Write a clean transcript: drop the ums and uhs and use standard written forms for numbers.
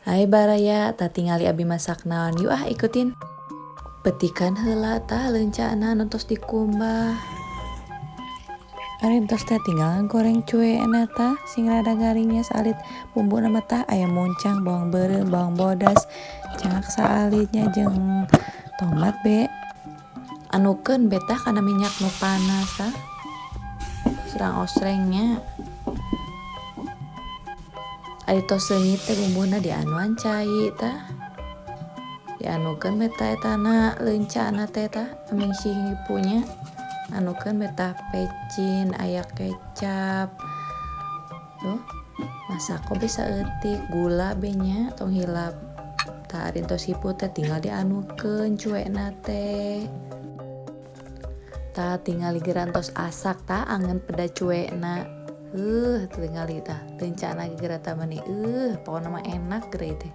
Hai baraya, tah tingali abi masak naon, yuk ah ikutin. Petikan heula tah leuncana nu tos dikumbah. Ari entos teh tinggal goreng cuena tah sing rada garingnya saalit. Bumbuna mah tah aya muncang, bawang beureum, bawang bodas, cangak saalitnya jeung tomat be. Anukeun be tah kana minyak nu panas tah. Osreng osrengnya. Ari tos seungit teh bumbuna dianuan cai tah. Dianukeun be tah etana leuncana teh tah aming si hipunya. Anukeun be tah pecin, aya kecap. Tuh, masako be saeutik, gula be nya tong hilap. Tah, ari tos hipu teh tinggal dianukeun cuena teh. Tah, tingali geura tos asak tah angen peda cuena. Tingali tah leuncana geura tah meuni pokona mah enak geura ieu teh.